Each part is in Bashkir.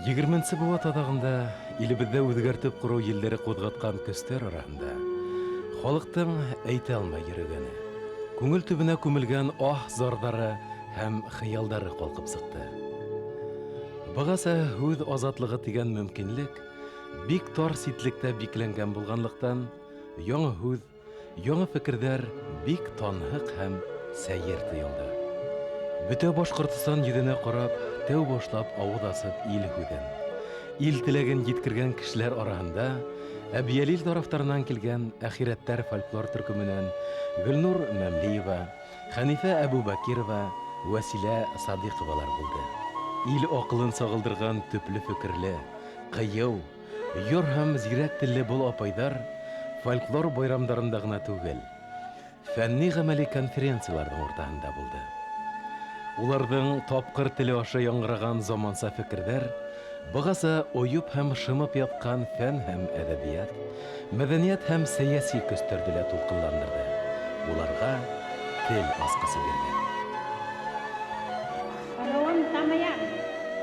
Егерменсе быуат аҙағында илебеҙҙә үҙгәртеп ҡороу елдәре ҡуҙғатҡан көстәр араһында халыҡтың әйтә алмай йөрөгәне, күңел төбөнә күмелгән аһ-зарҙары һәм хыялдары ҡалҡып сыҡты. Бығаса һүҙ азатлығы тигән мөмкинлек бик тар ситлектә бикләнгән булғанлыҡтан, яңы һүҙ, Яңы фекерҙәр бик танһыҡ һәм сәйер тойолдо. Бөтә Башҡортостан йөҙөнә ҡарап, тәү башлап ауыҙ асып ил һүҙен, ил теләген еткергән кешеләр араһында Әбйәлил тарафтарынан килгән Әхирәттәр фольклор төркөмөнән Гөлнур Мәмлиева, Хәнифә Әбүбәкирова, Вәсилә Садыйҡовалар булды. Ил акылын сагылдырган төпле фекерле, кыю, Йор һәм зирәк телле был апайҙар фольклор байрамдарында ғына түгел, фәнни-ғәмәли конференцияларҙың уртаһында булды. Уларҙың тапҡыр теле аша яңгыраған заманса фекерҙәр бығаса ойоп һәм шымып ятҡан фән һәм әҙәбият, мәҙәниәт һәм сәйәси көстәрҙе лә тулҡынландырҙы, уларға тел асҡысы бирҙе. Ырыуым тамаян,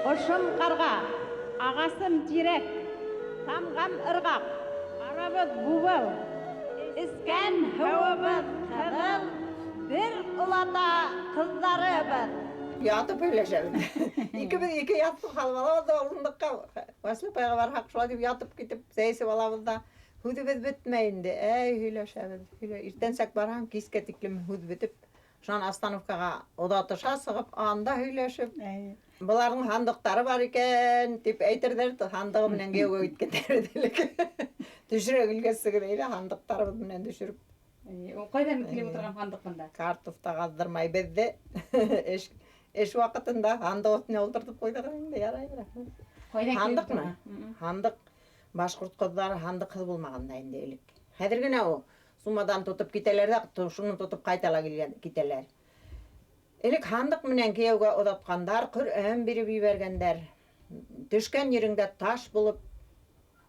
ҡошом ҡарға, ағасым тирәк, тамғам ырғаҡ, арабыҙ бубыл, эскән һыуыбыҙ ҡыҙыл, бер олата ҡыҙҙарыбыҙ. Ятып һөйләшәбеҙ. Икебеҙ ике яҫтыҡ һалып алабыҙ да урындыҡҡа. Вәсилә апайға барһаҡ, шулай тип ятып китеп, сәй эсеп алабыҙ да. Һүҙебеҙ бөтмәй инде. Әй, һөйләшәбеҙ. Иртәнсәк барһаң, кискә тиклем һүҙ бөтөп, шунан остановкаға оҙатыша сығып, анда һөйләшеп. Быларҙың һандыҡтары бар икән, тип әйтерҙәр, һандығы менән кейәүгә киткәндәр элек. Төшөрә килгәс, әйҙә һандыҡтарыбыҙ менән төшөрөп. Ул ҡайҙан килеп ултырған һандыҡ бында? Картуф та ҡаҙҙырмай беҙҙе. Эш ваҡытында һандыҡ өҫтөнә ултыртып ҡуйҙыҡ инде, ярай, рәхмәт. Ҡайҙан килеп Һандыҡмы? ултырған? Һандыҡ башҡорт ҡыҙҙары һандыҡһыҙ булмаған да инде элек. Хәҙер генә ул сумадан тотоп китәләр ҙә, шуны тотоп ҡайта ла килгән китәләр. Элек һандыҡ менән кейәүгә оҙатҡандар, Ҡөрьән биреп ебәргәндәр. Төшкән ереңдә таш булып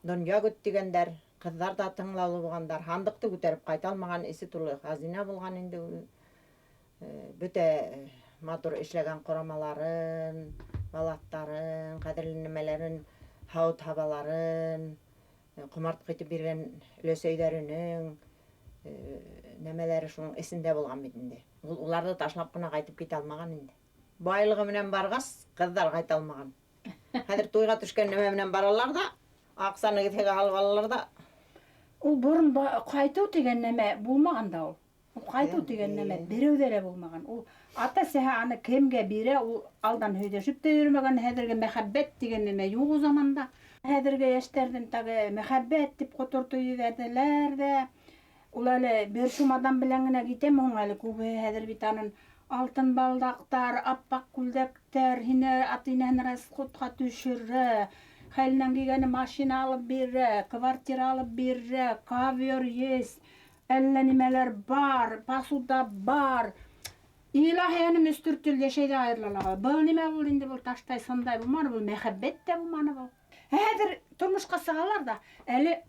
донъя көт тигәндәр. Ҡыҙҙар ҙа тыңлаулы булғандар. Һандыҡты күтәреп ҡайта алмаған, эсе тулы хазина булған инде. Бөтә матур эшләгән ҡорамаларын, балаҫтарын, ҡәҙерле нәмәләрен, һауыт-һабаларын, ҡомартҡы итеп биргән өләсәйҙәренең нәмәләре шуның эсендә булған бит инде. Ул уларҙы ташлап ҡына ҡайтып китә алмаған инде. Байлығы менән барғас, ҡыҙҙар ҡайта алмаған. Хәҙер туйға төшкән нәмә менән баралар ҙа, аҡсаны кеҫәгә һалып алалар ҙа. Ул борон ҡайтыу тигән нәмә булмаған да ул. Ул ҡайтыу тигән нәмә берәүҙә лә булмаған. Ул ата-әсәһе аны кемгә бирә, ул алдан һөйләшеп тә йөрөмәгән. Хәҙерге мәхәббәт тигән нәмә юҡ ул заманда. Хәҙерге йәштәрҙең тағы мәхәббәт тип ҡотортоп ебәрҙеләр ҙә. Ул әле бер чемодан белән генә китәме һуң әле күбеһе хәҙер бит анын алтын балдаҡтар, аппаҡ күлдәктәр, һине ата-инәһен расходҡа төшөрә, хәленән килгәне машина алып бирә, квартира алып бирә, ковер есть, әллә нимәләр бар, посуда бар. Илаһи, әнем өс-дүрт йыл йәшәй ҙә айырыла. Был нимә булды инде, был таштай сындай булманы, был мәхәббәт тә булманы был. Хәҙер тормошҡа сығалар ҙа, әле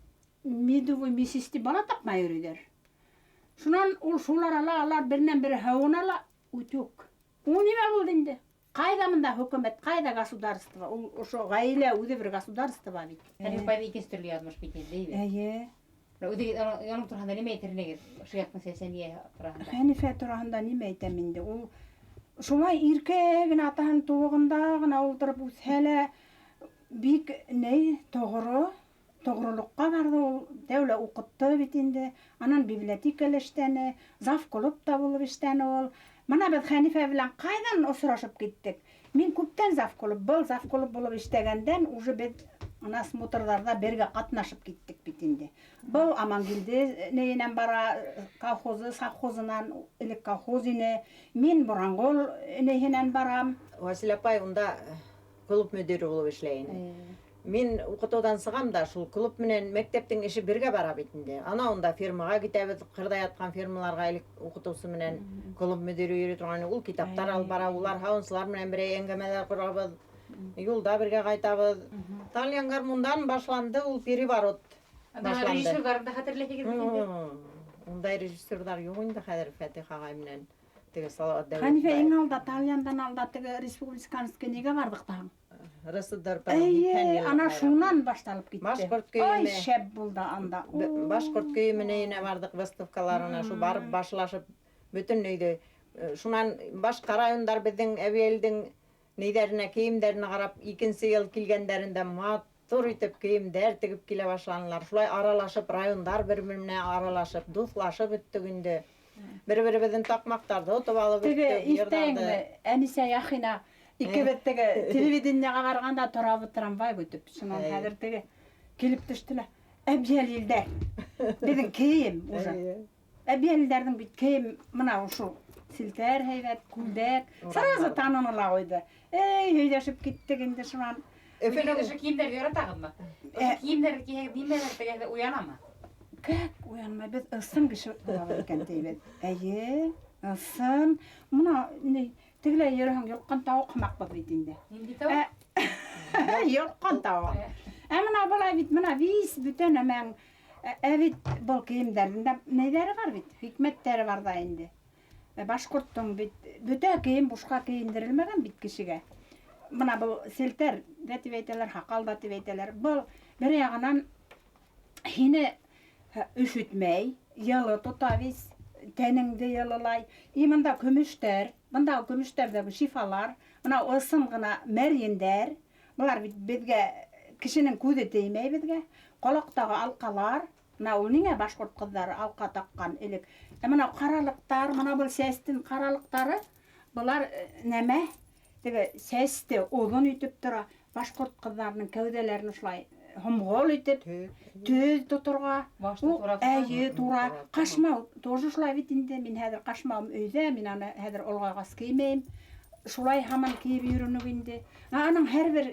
медовый месяц тип бала тапмай йөрөйҙәр. Шунан ул шул арала алар беренән бере һыуына ла утюг. Ул нимә булды инде? Ҡайҙа бында хөкүмәт, ҡайҙа государство? Ул ошо ғаилә үҙе бер государство бит. Хәнифә апайҙы икенсе төрлө яҙмыш бит инде, әйбәт. Эйе. Үҙегеҙ уның тураһында нимә әйтер инегеҙ? Ошо яҡтың сәсәниә тураһында. Хәнифә тураһында нимә әйтәм инде? Ул шулай иркә генә атаһының тубығында ғына ултырып үҫһә лә, бик ней тоғро, тоғролоҡҡа барҙы ул, тәүлә уҡытты бит инде. Анан библиотекала эшләне, завклубта булып эшләне ул. Мына беҙ Хәнифә белән ҡайҙан осрашып киттек? Мин күптән завклуб, был завклуб булып эшләгәндән уже беҙ ана смотрҙарҙа бергә ҡатнашып киттек бит инде. Был Амангилде нейенән бара, колхозы, совхозынан, элек колхоз ине. Мин Буранғол нейенән барам. Вәсилә апай унда клуб мөдире булып эшләй ине. Мин уҡытыуҙан сығам да, шул клуб менән мәктәптең эше бергә бара бит инде. Ана унда фирмаға китәбеҙ, ҡырҙа ятҡан фирмаларға элек уҡытыусы менән клуб мөдире йөрөй торған. Ул китаптар алып бара, улар һауынсылар менән берәй әңгәмәләр ҡорабыҙ. Юлда бергә ҡайтабыҙ. Тальян гармундан башланды ул переворот. Башланды. Режиссерҙарҙы да хәтерләйһегеҙ бит инде. Ундай режиссерҙар юҡ инде хәҙер Фәтих ағай менән. Теге Салауат Дәүләтбаев. Хәнифә, иң алда Тальяндан алда теге республиканский нигә барҙыҡ таһың? РСДРПның Эйе, 80 йыллыҡ ана байрамына. шунан башталып китте. Башҡорт Ай, кейеме. шәп булды анда. Башҡорт кейеменә инә барҙыҡ выставкаларына, шу барып башлашып бөтөн өйҙө. Шунан башҡа райондар беҙҙең Әбйәлилдең нейҙәренә, кейемдәренә ҡарап, икенсе йыл килгәндәрендә матур итеп кейемдәр тегеп килә башланылар. Шулай аралашып, райондар бер-бер менән аралашып, дуҫлашып бөттөк инде. Бер-беребеҙҙең таҡмаҡтарҙы отоп алып Теге бөттөк, йырҙарҙы. иҫтәңме, Әнисә Яхина икебеҙ теге телевидениеға барғанда торабыҙ трамвай көтөп. Шунан хәҙер теге килеп төштө лә. Әбйәлилдәр. Беҙҙең кейем уже. Әбйәлилдәрҙең бит кейем мына ошо селтәр һәйбәт, күлдәк. Сразу таныны ла ҡуйҙы. Эй, һөйләшеп киттек инде шунан. Өфөнөң Ошо кейемдәрҙе яратағыҙмы? Ошо кейемдәрҙе кейһәгеҙ, нимәләр тегеһе уянамы? Как уянмай, беҙ ысын кеше булабыҙ икән тейбеҙ. Эйе, ысын. Мына ни, тегеләй йөрөһөң йолҡҡан тауыҡ һымаҡбыҙ бит инде. Ниндәй тауыҡ? Йолҡҡан тауыҡ. Ә мына былай бит, мына вис бөтә нәмәң. Ә бит был кейемдәрҙең дә нәйҙәре бар бит, хикмәттәре бар ҙа инде. Башҡорттоң бит бөтә кейем бушҡа кейендерелмәгән бит кешегә. Мына был селтәр ҙә тип әйтәләр, һаҡал да тип әйтәләр. Был бер яғынан һине өшөтмәй, йылы тота вис, тәнеңде йылылай. И мында көмөштәр, бында көмөштәрҙәге шифалар, мына ысын ғына мәрйендәр. Былар бит беҙгә кешенең күҙе теймәй беҙгә. Ҡолаҡтағы алҡалар, мына ул ниңә башҡорт ҡыҙҙары алҡа таҡҡан элек. Ә мына ҡаралыҡтар, мына был сәстең ҡаралыҡтары, былар нәмә? Теге сәсте оҙон итеп тора. Башҡорт ҡыҙҙарының кәүҙәләрен ошолай һомғол итеп, төҙ тоторға. Башты Ул, тура тоторға. әйе, тура. Тура тоторға. Ҡашмау тоже шулай бит инде. Мин хәҙер ҡашмауым өйҙә, мин аны хәҙер олғайғас кеймәйем. Шулай һаман кейеп йөрөнөк инде. Ә аның һәр бер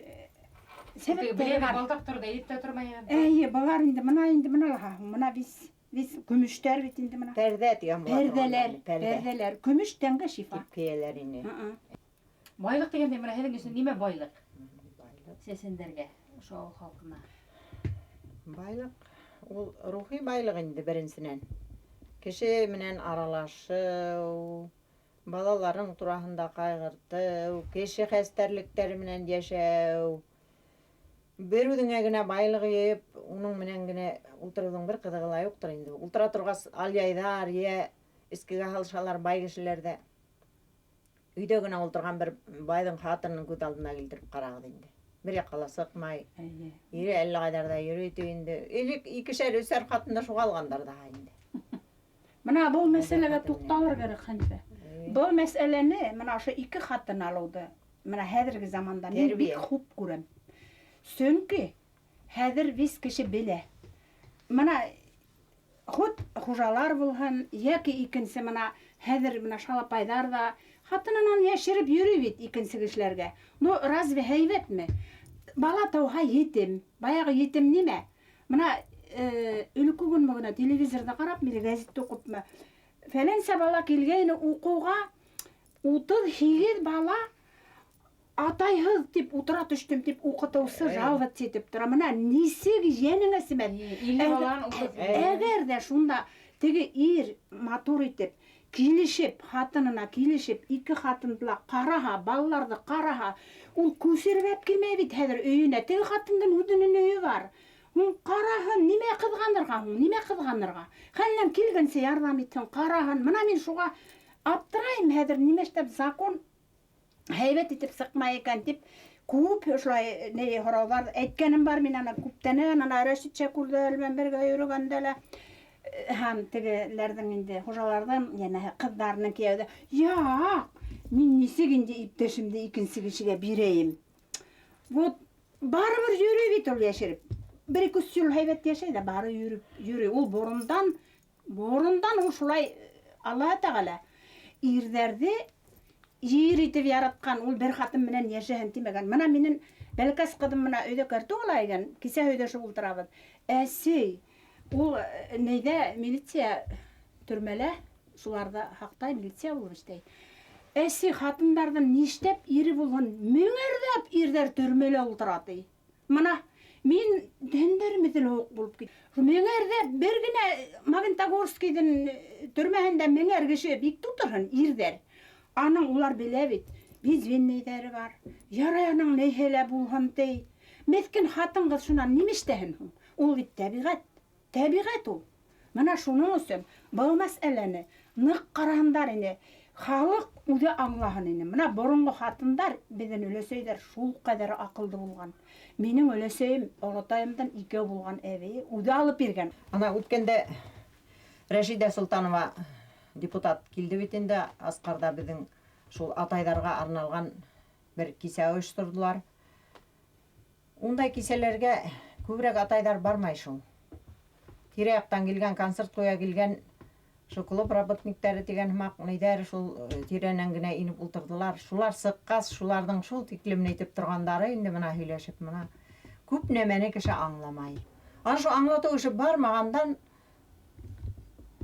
сәбәптәре Беләм, бар. Балдаҡ торҙо, әйтеп тә тормайһың. Әйе, былар инде, мына инде, мына лаһа, мына вис көмөштәр бит инде мына. Пәрҙә тигән була торған Пәрҙәләр, әле, пәрҙә. пәрҙәләр. Көмөш тәнгә шифа. Тип кейәләр ине. Байлыҡ тигәндә мына һеҙҙең өсөн нимә байлыҡ? Байлыҡ. Сәсәндәргә, ошо ауыл халҡына. Байлыҡ ул рухи байлыҡ инде беренсенән. Кеше менән аралашыу, балаларың тураһында ҡайғыртыу, кеше хәстәрлектәре менән йәшәү. Бер үҙеңә генә байлыҡ йыйып, уның менән генә ултырыуҙың бер ҡыҙығы ла юҡтыр инде. Ултыра торғас, алъяйҙар, йә эскегә һалышалар бай кешеләр ҙә. Өйҙә генә ултырған бер байҙың хатынын күҙ алдына килтереп ҡарағыҙ инде. Бер яҡҡа ла сыҡмай. Ире әллә ҡайҙарҙа йөрөй ти инде. Элек икешәр, өсәр ҡатын да шуға алғандар ҙа инде. Мына был мәсьәләгә туҡталыр кәрәк, Хәнифә. Был мәсьәләне мына ошо ике хатын алыуҙы мына хәҙерге заманда мин Тәрбиә. бик хуп күрәм. Сөнки хәҙер вис кеше белә. Мына хут хужалар булһын, йәки икенсе мына хәҙер мына шалапайҙар ҙа хатынынан йәшереп йөрөй бит икенсе кешеләргә. Ну, разве һәйбәтме? Бала тыуһа етем. Баяғы етем нимә? Мына өлкө көнмө генә телевизорҙа ҡарап, мин гәзитте уҡыпмы? Фәләнсә бала килгәйне уҡыуға, 38 бала атайһыҙ тип утыра төштөм тип уҡытыусы жаловаться итеп тора. Мына нисек йәнеңә симәҫ? Илле баланан утыҙ. Әгәр ҙә шунда теге ир матур итеп килешеп, хатынына килешеп, ике хатынды ла ҡараһа, балаларҙы ҡараһа, ул күсереп килмәй бит хәҙер өйөнә. Теге хатындың үҙенең өйө бар. Һуң ҡараһын, нимә ҡыҙғанырға һуң, нимә ҡыҙғанырға? Хәленән килгәнсә ярҙам итһен, ҡараһын. Мына мин шуға аптырайым хәҙер, нимә эшләп закон һәйбәт итеп сыҡмай икән тип күп ошолай ни һорауҙар әйткәнем бар мин ана күптәнән, ана Рәшит Шәкүрҙәр менән бергә йөрөгәндә лә һәм тегеләрҙең инде хужаларҙың, йәнәһе ҡыҙҙарының кейәүҙә, яҡ, мин нисек инде иптәшемде икенсе кешегә бирәйем? Вот барыбер йөрөй бит ул йәшереп. Бер ике өс йыл һәйбәт йәшәй ҙә, бары йөрөп йөрөй. Ул борондан ул шулай Аллаһ Тәғәлә ирҙәрҙе ер итеп яратҡан, ул бер хатын менән йәшәһен тимәгән. Мына минең бәләкәс ҡыҙым мына өйҙә картук ала икән, кисә һөйләшеп ултырабыҙ. Әсәй, ул нейҙә милиция төрмәлә, шуларҙы һаҡтай, милиция булып эшләй. Әсәй, хатындарҙың нишләп ире булһын, меңәрләп ирҙәр төрмәлә ултыра ти. Мына мин тәндәрем эҙел һыуыҡ булып китте. Меңәрҙә бер генә Магнитогорскийҙың төрмәһендә меңәр кеше бик тултырһын ирҙәр. Аның улар белә бит. Безвинныйҙары бар. Ярай аның ниһе лә булһын ти. Меҫкен хатын-ҡыҙ шунан нимә эштәһен һуң? Ул бит тәбиғәт. Тәбиғәт ул. Мына шуның өсөн был мәсьәләне ныҡ ҡараһындар ине. Халыҡ үҙе аңлаһын ине. Мына боронғо хатындар, беҙҙең өләсәйҙәр шул ҡәҙәр аҡылды булған. Минең өләсәйем олатайымдан икәү булған әбейе үҙе алып биргән. Ана үткәндә Рәшидә Солтанова депутат килде бит инде. Асҡарҙа беҙҙең шул атайҙарға арналған бер кисә ойошторҙолар. Ундай кисәләргә күберәк атайҙар бармай шул. Тирә-яҡтан килгән, концерт ҡуя килгән шул клуб работниктары тигән һымаҡ ниҙәр шул тирәнән генә инеп ултырҙылар. Шулар сыҡҡас, шуларҙың шул тиклем әйтеп торғандары инде мына һөйләшеп мына күп нәмәне кеше аңламай. Ана шул аңлатыу эше бармағандан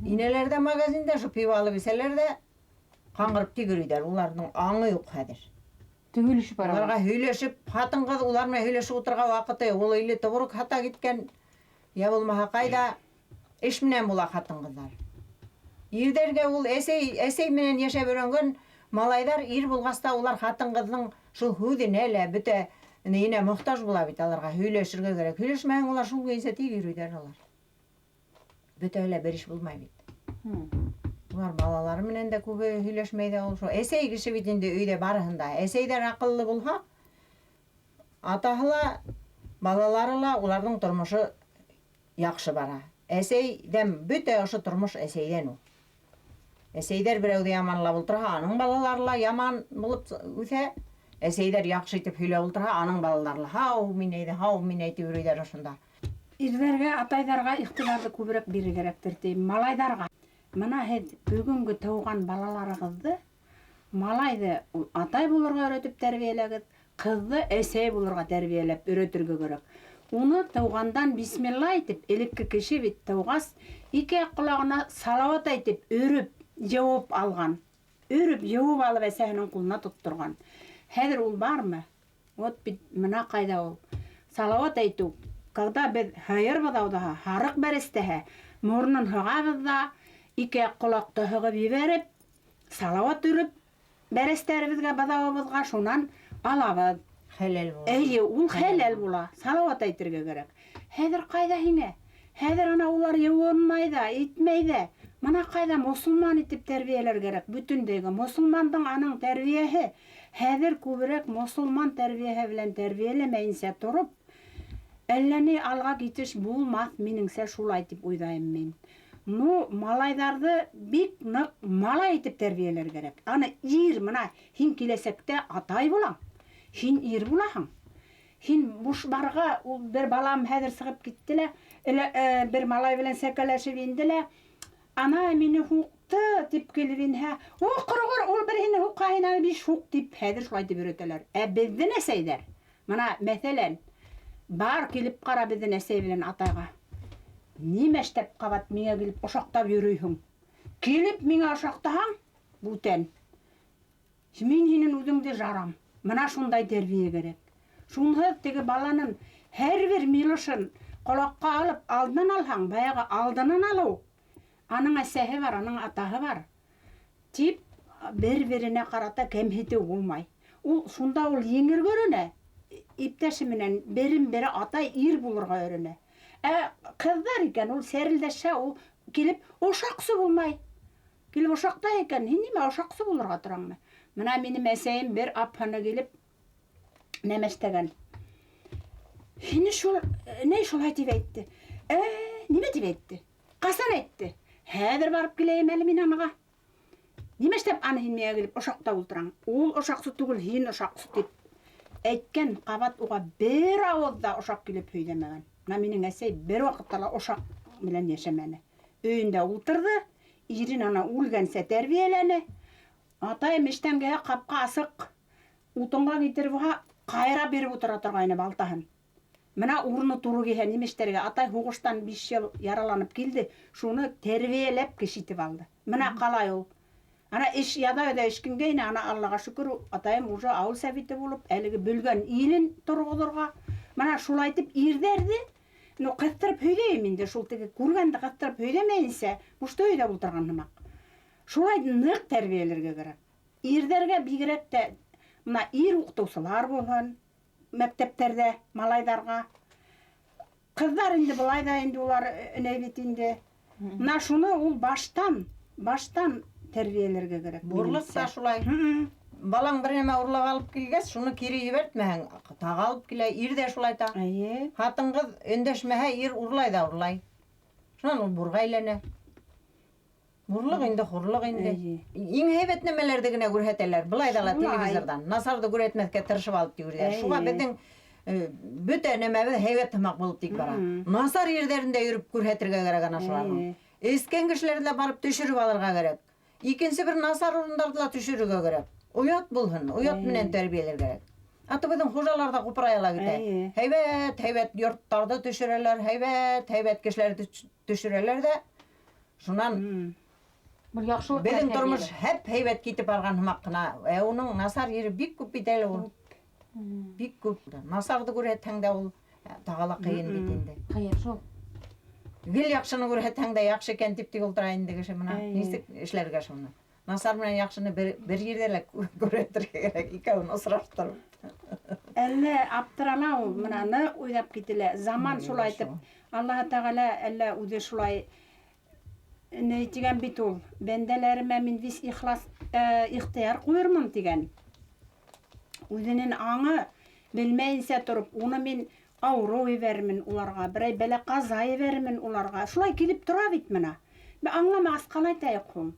инәләр ҙә магазинда шул пиво алып эсәләр ҙә ҡаңғырып тик йөрөйҙәр. Уларҙың аңы юҡ хәҙер. Төгөлөшөп бара. Уларға һөйләшеп, ҡатын-ҡыҙ улар менән һөйләшеп ултырырға ваҡыты юҡ. Ул или тубырук һата киткән, йә булмаһа ҡайҙа эш менән була ҡатын-ҡыҙҙар. Ирҙәргә ул әсәй менән йәшәп өйрәнгән малайҙар ир булғас та улар ҡатын-ҡыҙҙың шул һүҙенә лә бөтә ниенә мохтаж була бит, аларға һөйләшергә кәрәк. Һөйләшмәһәң улар шул көйөнсә тик йөрөйҙәр алар. Бөтәһе лә бер иш булмай бит. Улар балалары менән дә күбе һөйләшмәй ҙә ул шул. Әсәй кеше бит инде өйҙә барыһында. Әсәйҙәр аҡыллы булһа, атаһы ла, балалары ла уларҙың тормошо яҡшы бара. Әсәйҙән бөтә ошо тормош әсәйҙән ул. Әсәйҙәр берәүҙе яманлап ултырһа, аның балалары ла яман булып үҫә. Әсәйҙәр яҡшы итеп һөйләп ултырһа, аның балалары ла һау мин әйҙә, һау мин әйтеп йөрөйҙәр ошонда. Ирҙәргә, атайҙарға иғтибарҙы күберәк бирергә кәрәктер тием, малайҙарға. Мына һеҙ бөгөнгө тыуған балаларығыҙҙы, малайҙы ул атай булырға өйрәтеп тәрбиәләгеҙ, ҡыҙҙы әсәй булырға тәрбиәләп өйрәтергә кәрәк. Уны тыуғандан бисмилла әйтеп, элекке кеше бит тыуғас, ике яҡ ҡолағына салауат әйтеп, өрөп, йыуып алған. Өрөп, йыуып алып әсәһенең ҡулына тотторған. Хәҙер ул бармы? Вот бит мына ҡайҙа ул. Салауат әйтеү, когда беҙ һыйыр быҙауҙаһа, һарыҡ бәрәстәһә, моронон һығабыҙ ҙа, ике яҡ ҡолаҡты һығып ебәреп, салауат өрөп, бәрәстәребеҙгә, быҙауыбыҙға шунан алабыҙ. Хәләл була. Эйе, ул хәләл була. Салауат әйтергә кәрәк. Хәҙер ҡайҙа һиңә? Хәҙер ана улар йыуынмай ҙа, итмәй ҙә. Мына ҡайҙа мосолман итеп тәрбиәләр кәрәк. Бөтөнләйгә мосолмандың аның тәрбиәһе. Хәҙер күберәк мосолман тәрбиәһе белән тәрбиәләмәйенсә тороп, әллә ни алға китеш булмаҫ, минеңсә шулай тип уйлайым мин. Ну, малайҙарҙы бик ныҡ малай итеп тәрбиәләр кәрәк. Аны ир, мына һин киләсәктә атай булаң, һин ир булаһың. Һин буш барға, ул бер балам хәҙер сығып китте лә, әле, бер малай белән сәкәләшеп инде лә, ана мине һуҡты тип килеп инһә, о, ҡороғор, ул бер һине һуҡҡа, һин аны биш һуҡ тип хәҙер шулай тип өйрәтәләр. Ә беҙҙең әсәйҙәр, мына мәҫәлән, бар килеп ҡара беҙҙең әсәй белән атайға. Нимә эштәп ҡабат миңә килеп ошаҡтап йөрөйһөң? Килеп миңә ошаҡтаһаң, бүтән. Мин һинең үҙеңде жарам. Мына шундай тәрбиә кәрәк. Шунһыҙ теге баланың һәр бер милошын ҡолаҡҡа алып, алдынан алһаң, баяғы алдынан алыу. Аның әсәһе бар, аның атаһы бар. Тип бер-беренә ҡарата кәмһетеү булмай. Ул шунда ул еңергә өйрәнә. Иптәше менән берен-бере атай ир булырға өйрәнә. Ә ҡыҙҙар икән, ул сәрелдәшә, ул килеп ошаҡсы булмай. Килеп ошаҡта икән, һин нимә ошаҡсы булырға тораңмы? Мына минең әсәйем бер апһыны килеп нәмәштәгән. Һине шул, ни шулай тип әйтте? Нимә тип әйтте? Ҡасан әйтте? Хәҙер барып киләйем әле мин аныға. Нимә эшләп аны һин миңә килеп ошаҡта ултыраң? Ул ошаҡсы түгел, һин ошаҡсы тип әйткән, ҡабат уға бер ауыҙ ҙа ошаҡ килеп һөйләмәгән. Мына минең әсәй бер ваҡытта ла ошаҡ менән йәшәмәне. Өйөндә ултырҙы, ирен ана үлгәнсә тәрбиәләне. Атайым эштән килә, ҡапҡа асыҡ, утынға китереп уға ҡайра биреп ултыра торғайны балтаһын. Мына урыны туры килһә, нимә эшләргә? Атай һуғыштан 5 йыл яраланып килде, шуны тәрбиәләп кеше итеп алды. Мына ҡалай ул. Ана эш яҙа-яҙа эшкингәйне, ана Аллаға шөкөр, атайым уже ауыл советы булып, әлеге бөлгән илен торғоҙорға. Мына шулай итеп ирҙәрҙе, ну, ҡыҫтырып һөйләйем инде, шул теге күргәнде ҡыҫтырып һөйләмәйенсә, бушта өйҙә ултырған һымаҡ. Шулай ныҡ тәрбиәләргә кәрәк. Ирҙәргә бигерәк тә Мына ир уҡытыусылар булһын мәктәптәрҙә малайҙарға. Ҡыҙҙар инде былай ҙа инде улар ни бит инде. Мына шуны ул баштан тәрбиәләргә кәрәк. Бурлыҡ та шулай. Балаң бер нәмә урлап алып килгәс, шуны кире ебәртмәһәң, тағы алып килә, ир ҙә шулай та. Эйе. Ҡатын-ҡыҙ өндәшмәһә, ир урлай ҙа урлай. Шунан ул бурға әйләнә. Бурлыҡ инде, хурлыҡ инде. Иң һәйбәт нәмәләрҙе генә күрһәтәләр. Былай ҙа ла телевизорҙан. Насарҙы күрһәтмәҫкә тырышып алып йөрөйҙәр. Шуға беҙҙең бөтә нәмәбеҙ һәйбәт һымаҡ булып тик бара. Насар ерҙәрендә йөрөп күрһәтергә кәрәк ана шуларҙы. Эскән кешеләрҙе лә барып төшөрөп алырға кәрәк. Икенсе бер насар урындарҙы ла төшөрөргә кәрәк. Оят булһын, оят менән тәрбиәләргә кәрәк. Аты беҙҙең хужалар ҙа ҡупырая ла китә. Һәйбәт, һәйбәт йорттарҙы төшөрәләр, һәйбәт, һәйбәт кешеләрҙе төшөрәләр ҙә. Шунан беҙҙең тормош һәп һәйбәт китеп барған һымаҡ ҡына. Ә уның насар ере бик күп бит әле ул. Бик күп. Насарҙы күрһәтһәң дә ул тағы ла ҡыйын бит инде. Ҡыйын шул. Гел яҡшыны күрһәтһәң дә яҡшы икән тип тик ултыра инде кеше мына. Нисек эшләргә шуны? Насар менән яҡшыны бер ерҙә лә күрһәтергә кәрәк, икәүен осраштырып. Әллә аптырала ул, мына ныҡ уйлап кителә. Заман шулай итеп, Аллаһы Тәғәлә әллә үҙе шулай ни тигән бит ул. Бәндәләремә мин вис ихлас ихтыяр ҡуйырмын тигән. Үҙенең аңы белмәйенсә тороп, уны мин ауырыу ебәрермен уларға, берәй бәлә ҡаза ебәрермен уларға. Шулай килеп тора бит мына. Аңламағас ҡалай тайыҡ һуң.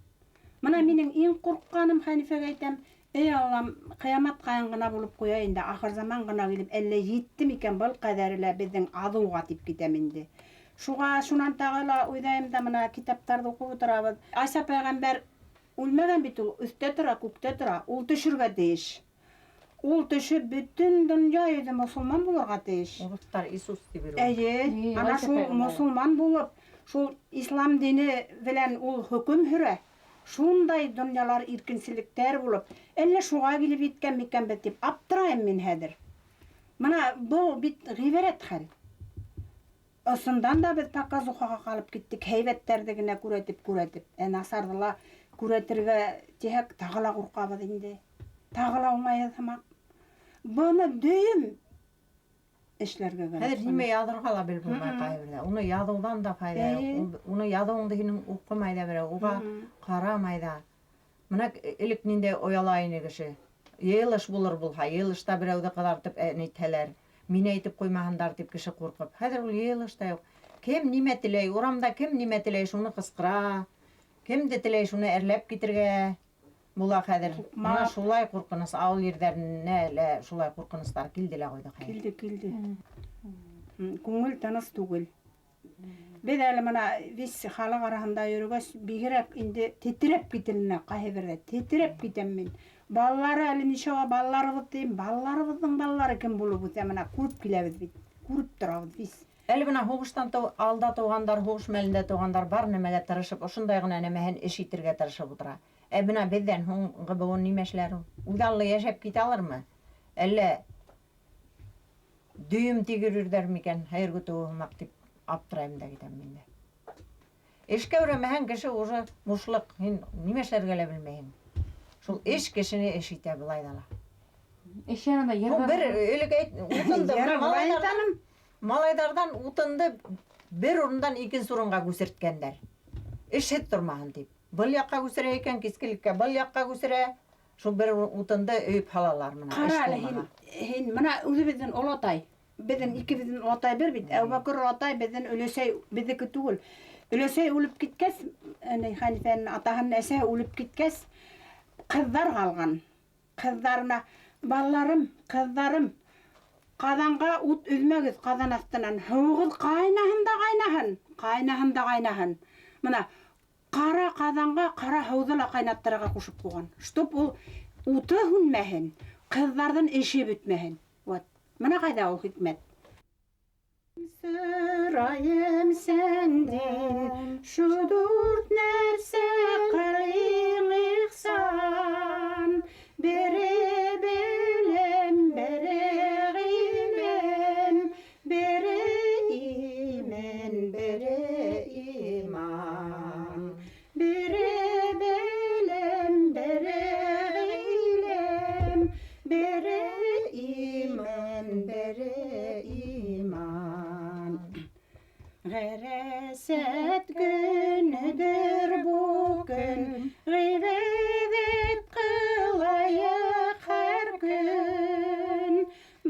Мына минең иң ҡурҡҡаным Хәнифәгә әйтәм, эй Аллам, ҡиәмәт ҡайын ғына булып ҡуя инде, ахыр заман ғына килеп, әллә еттем икән был ҡәҙәре лә беҙҙең аҙыуға тип китәм инде. Шуға шунан тағы ла уйлайым да мына китаптарҙы уҡып ултырабыҙ. Айса пәйғәмбәр үлмәгән бит ул, өҫтә тора, күктә тора, ул төшөргә тейеш. Ул төшөп бөтөн донъя йөҙө мосолман булырға тейеш. Урыҫтар Иисус тип йөрөй. Эйе, ана шул мосолман булып, шул ислам дине белән ул хөкөм һөрә. Шундай донъялар иркенселектәр булып, әллә шуға килеп еткән микән беҙ тип аптырайым мин хәҙер. Мына был бит ғибәрәт хәл. Ысындан да беҙ показухаға ҡалып киттек, һәйбәттәрҙе генә күрәтеп-күрәтеп. Ә насарҙы ла күрәтергә тиһәк, тағы ла ҡурҡабыҙ инде. Тағы ла уңайһыҙ һымаҡ. Быны дөйөм эшләргә кәрәк. Хәҙер нимә яҙырға ла белеп булмай ҡайһы. Уны яҙыуҙан да файҙа юҡ. Уны яҙыуыңды һинең уҡымай ҙа берәү, уға ҡарамай ҙа. Мына элек ниндәй ояла ине кеше. Йыйылыш булыр булһа, йыйылышта берәүҙе ҡыҙартып әйтһәләр, мине әйтеп ҡуймаһындар тип кеше ҡурҡып. Хәҙер ул йыйылыш та юҡ. Кем нимә теләй, урамда кем нимә теләй, шуны ҡысҡыра. Кемде теләй, шуны әрләп китергә була хәҙер. Мына шулай ҡурҡыныс, ауыл ерҙәренә лә шулай ҡурҡыныстар килде лә ҡуйҙы хәҙер. Килде, килде. Күңел тыныс түгел. Беҙ әле мына вис халыҡ араһында йөрөгәс, бигерәк инде тетрәп кителенә ҡайһы берҙә, тетрәп китәм мин. Балалары әле нисәгә балаларыбыҙ тием, балаларыбыҙҙың балалары кем булып үҫә, мына күреп киләбеҙ бит, күреп торабыҙ вис. Әле бына һуғыштан алда тыуғандар, һуғыш мәлендә тыуғандар бар нәмәгә тырышып, ошондай ғына нәмәһен эш итергә тырышып ултыра. Ә бына беҙҙән һуңғы быуын нимә эшләр ул? Үҙаллы йәшәп китә алырмы? Әллә дөйөм тигерерҙәр микән, хәйер көтөүе һымаҡ тип аптырайым да китәм мин дә. Эшкә өйрәнмәһәң кеше уже бушлыҡ, һин нимә эшләргә лә белмәйһең. Шул эш кешене эш итә былай ҙа ла. Эш янында Ул бер элек әйт, утынды малайҙарҙан утынды бер урындан икенсе урынға күсерткәндәр. Эшһеҙ тормаһын тип. Был яҡҡа күсерә икән, кискелеккә был яҡҡа күсерә. Шул бер утынды өйөп һалалар мына. Ҡара әле, һин мына үҙебеҙҙең олатай, беҙҙең икебеҙҙең олатай бер бит. Әбүбәкер олатай беҙҙең өләсәй, беҙҙеке түгел. Өләсәй үлеп киткәс, Хәнифәнең атаһының әсәһе үлеп киткәс, ҡыҙҙар ҡалған. Ҡыҙҙарына балаларым, ҡыҙҙарым, ҡаҙанға ут өҙмәгеҙ ҡаҙан аҫтынан. Һыуығыҙ ҡайнаһын да ҡайнаһын, ҡайнаһын да ҡайнаһын. Мына ҡара ҡаҙанға ҡара һыуҙы ла ҡайнаттырырға ҡушып ҡуйған. Чтоб ул уты һүнмәһен, ҡыҙҙарҙың эше бөтмәһен. Вот. Мына ҡайҙа ул хикмәт. Сырайым сәндән, шу дүрт нәрсә ҡылың ихсан. Бере белем, бере ғилем, бере имен, бере иман. Бере белем, бере ғилем, Бере иман, бере иман. Ғәрәсәт көнөдөр бу көн, ғибәҙәт ҡылайыҡ һәр көн.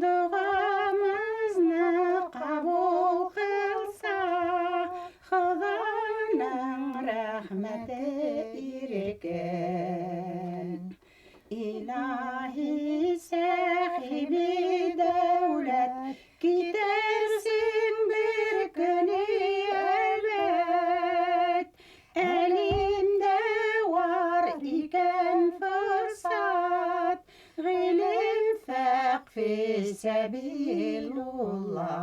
Доғамыҙны ҡабул ҡылса, Хоҙаның рәхмәте ирекән. Илаһи сәхиби дәүләт, китерсең бер көн әлбәт. Әлемдә бар икән форсат, ғилем фәҡ фи сәбилулла.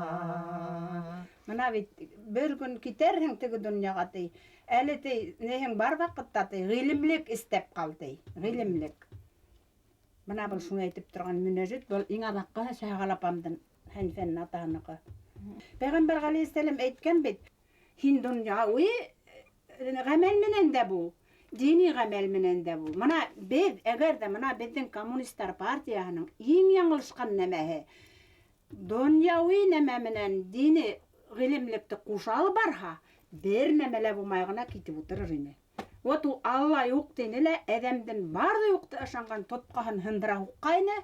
Мына бит бер көн китерһең теге донъяға ти. Әле ти неһең бар ваҡытта ти ғилемлек эстәп ҡал ти. Ғилемлек. Мына был шуны әйтеп торған мөнәжәт, был иң аҙаҡҡы Шәһғәл апамдың Хәнифәнең атаһыныҡы. Пәйғәмбәр ғәләйһиссәләм әйткән бит, һин донъяуи ғәмәл менән дә бул, дини ғәмәл менән дә бул. Мына беҙ, әгәр ҙә мына беҙҙең коммунистар партияһының иң яңылышҡан нәмәһе донъяуи нәмә менән дини ғилемлекте ҡуша алып барһа, бер нәмә лә булмай ғына китеп ултырыр ине. Вот ул Алла юҡ тине лә, әҙәмдең бар ҙа юҡты ышанған тотҡаһын һындыра һуҡҡайны,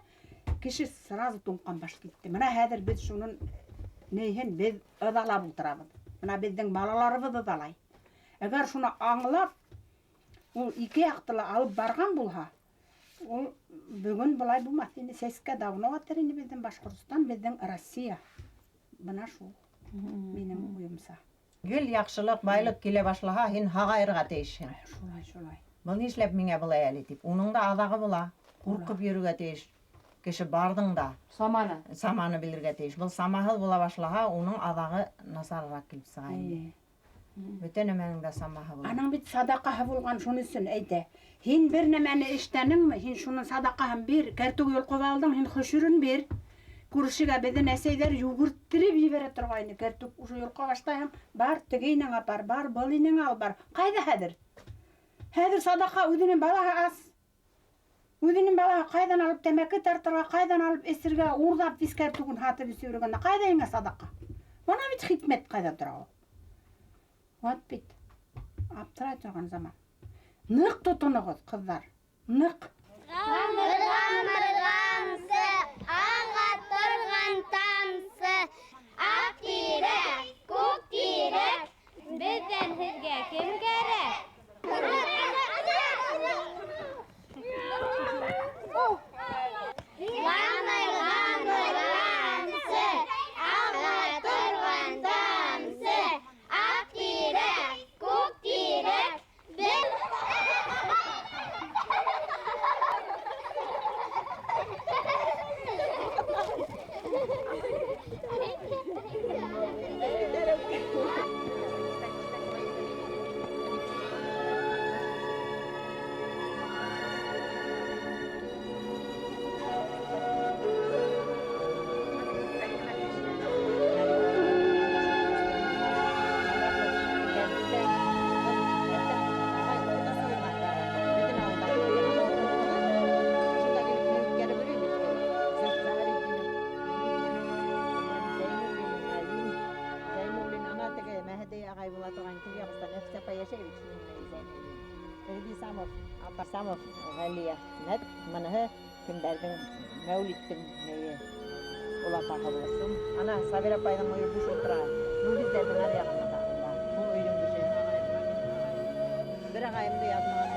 кеше сразу туңҡан баш китте. Мына хәҙер беҙ шунын нейһен беҙ ыҙалап ултырабыҙ. Мына беҙҙең балаларыбыҙ ыҙалай. Әгәр шуны аңлап, ул ике яҡты ла алып барған булһа, ул бөгөн былай булмаҫ ине. Сәскә давно атыр ине беҙҙең Башҡортостан, беҙҙең Россия. Бына шул минең уйымса. Гел яҡшылыҡ, байлыҡ килә башлаһа, һин һағайырға тейешһең. Шулай, шулай. Был нишләп миңә былай әле тип. Уның да аҙағы була. Ҡурҡып йөрөргә тейеш. Кеше барҙың да. Саманы. Саманы белергә тейеш. Был самаһыҙ була башлаһа, уның аҙағы насарыраҡ килеп сыға инде. Бөтә нәмәнең дә самаһы була. Аның бит садаҡаһы булған, шуның өсөн әйтә. Һин бер нәмәне эштәнеңме, һин шуның садаҡаһын бир. Кәртүк йолҡоп алдың, һин хөшөрөн бир. Күршегә беҙҙең әсәйҙәр йүгерттереп ебәрә торғайны. Кәртүк уже йолҡа башлайһың, бар теге инең апар, бар был инең ал бар. Ҡайҙа хәҙер? Хәҙер садаҡа үҙенең балаһы ас. Үҙенең балаһы ҡайҙан алып тәмәке тартырға, ҡайҙан алып эсергә, урҙап вис кәртүген һатып эсеп йөрөгәндә ҡайҙа һиңә садаҡа? Бына бит хикмәт ҡайҙа тора ул. Вот бит. Аптырай торған заман. Ныҡ тотоноғоҙ, ҡыҙҙар. Ныҡ. Ғамыр, ғамсы, аға торған тамсы, аҡ тирәк, күк тирәк, беҙҙән һеҙгә кем кәрәк? Ғамыр, ғамыр, ғамсы, аға торған тамсы, аҡ тирәк, күк тирәк, беҙ Самов Ғәлиәхмәт мыныһы кемдәрҙең Мәүлиттең нейе олатаһы булсын. Ана Сабира апайҙың өйө буш ултыра. Мөгөҙҙәрҙең ар яғында. Шул өйҙөң кешеһе. Бер ағайымды яҙмаған.